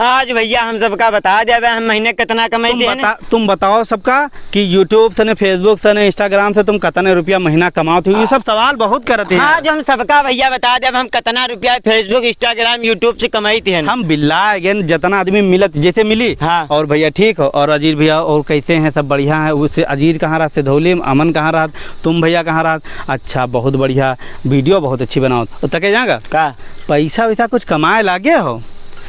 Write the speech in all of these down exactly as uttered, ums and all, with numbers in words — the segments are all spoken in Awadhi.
आज भइया हम सबका बता देबे, हम महीने कितना कमाइते हैं। बता, तुम बताओ सबका कि YouTube से ने, Facebook से ने, Instagram से तुम कितने रुपया महीना कमाते हो? ये सब सवाल बहुत करते हैं। हाँ, जो हम सबका भइया बता देबे, हम कितना रुपया Facebook, Instagram, YouTube से कमाइते हैं। हम बिल्ला again जितना आदमी मिलत, जैसे मिली। हाँ। और भइया ठीक हो? और अजीत भइया, और कैसे हैं? सब बढ़िया है? उससे अजीत कहाँ रहत? सिधौली में। अमन कहाँ रहत? तुम भइया कहाँ रहत? अच्छा, बहुत बढ़िया, video बहुत अच्छी बनाओ। तो तके जाएगा? का? पैसा वैसा कुछ कमाए लागे हो?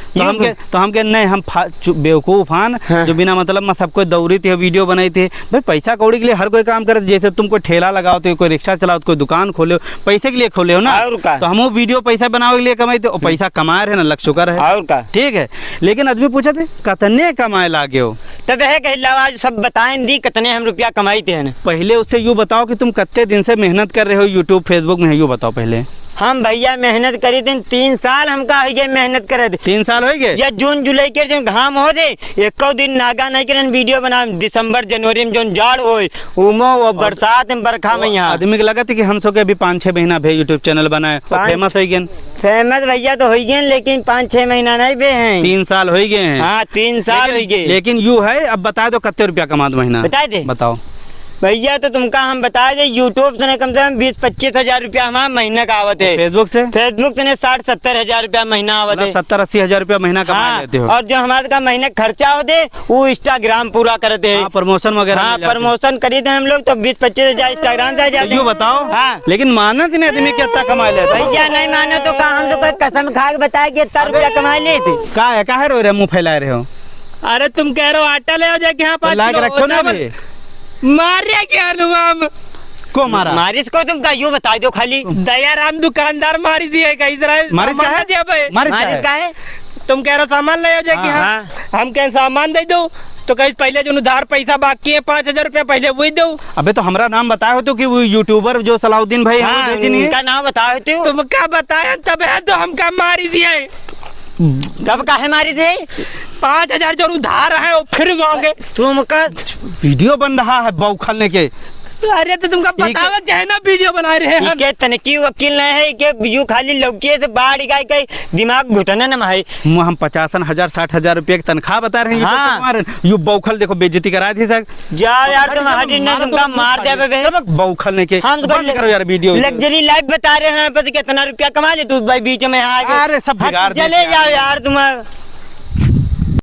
तो हम के, तो हम के, "नहीं, हम फा-, चु-, बेवकूफ हन, हाँ। जो बिना मतलब में सब कोई दौड़ित है, video बनाइत है।" भाई, पैसा कौड़ी के लिए हर कोई काम करत, जैसे तुम कोई ठेला लगाओ तो, कोई रिक्शा चलाओ तो, कोई दुकान खोले हो, पैसे के लिए खोले हो ना। और का? तो हम वो video पैसा बनावे के लिए कमाइत है, और हम्म। पैसा कमाए रहे ना, लग चुका रहे। और का? ठीक है, लेकिन आदमी पूछत है, "कितने कमाए लागे हो?" तब है कही, "लाओ, आज सब बताएं दी, कितने हम रुपया कमाइत हैं।" पहले उससे यूँ बताओ कि तुम कितने दिन से मेहनत कर रहे हो YouTube, Facebook में, यूँ बताओ पहले। हम भइया मेहनत करी थी तीन साल, हमका हो गए मेहनत करे थे। तीन साल हो गए? या जून जुलाई के जो घाम हो दे, एको दिन नागा नहीं करन video बनावे, दिसंबर जनवरी में जोन जाड़ होए, उमो वो और बरसात में बरखा में और यहाँ। आदमी के लगत है कि हम सब के अभी पाँच छः महीना भे YouTube channel बनाए, और पाँच famous हो गए। Famous भइया तो हो गए, लेकिन पाँच छः महीना नहीं भे हैं। तीन साल हो गए हैं। हाँ, तीन साल लेकिन, हो गए। लेकिन यूँ है, अब बता दो कितने रुपया कमात महीना? बताए दे। बताओ। भइया, तो तुमका हम बता दे, YouTube से ने कम से कम बीस पच्चीस हजार रुपया हमारा महीना का आवत है। Facebook से? Facebook से ने साठ सत्तर हजार रुपया महीना आवत मतलब है। सत्तर अस्सी हजार रुपया महीना कमा हाँ, लेते हो। और जो हमारे का महीना खर्चा होते, वो Instagram पूरा करते हैं। हाँ, promotion वगैरह हाँ, मिल जाते हैं। Promotion करी थे हम लोग, तो बीस पच्चीस हजार Instagram से आ तो जाते यूँ हैं। बताओ, हाँ। लेकिन मानत नहीं आदमी कितना कमा लेते हैं। भइया, नहीं मानो तो का हम तो कोई कसम खा के बताए कि इतना रुपया कमा लेते। का है, काहे रो रहे, मुँह फैलाए रहे हो? अरे, तुम कह रहे हो आटा ले आओ जाके, हाँ, तो पाँच लाके किलो रखो ना चावल। अभी। मारे क्या नुआम? को मारा? मारिस को तुमका यूँ बताई दो खाली। दयाराम दुकानदार मारी दिए का इधर है, मारिस का सामान है? दिया बे। मारिस का मारिस है? का है? तुम कह रहे हो सामान ले आओ जाके, हाँ। हाँ। हम कहें सामान दे दो, तो कहीं पहले जो उधार पैसा बाकी है पाँच हजार रुपया पहले वही दो। अबे तो हमरा नाम बताए हो तो कि वो YouTuber जो सलाउद्दीन भाई हैं, वो हाँ, दे दीनी। उनका नाम बताए हो तो। तुमका बताया तब है तो हमका मारी दिए। तब काहे मारी थे? पाँच हजार जो उधार है, वो फिर मांगे। तुमका video बन रहा है बौखलने के। अरे, तो तुमका ठीक है। बतावे के है ना, video बना रहे हैं हम। इके तनकी वकील नहीं है, इके यूँ खाली लौकिए से बाहर इकाई के दिमाग घुटने न है। मु-, हम पचासन हजार, साठ हजार रुपया की तनख्वाह बता रहे हैं, ये हाँ। तो मारे। यूँ बौखल देखो, बेइज्जती करा दी सर। जाओ यार, अरे, तुम हटी ना, मारो तुमका तो मार दे बे। चलो, बौखल नहीं के। हम तो बंद करो यार video। Luxury life बता रहे हैं, बस कितना रुपया कमा ले तू भाई, बीच में आ गए। अरे, सब हट, बिगाड़ चले दिया। जाओ यार, तुम।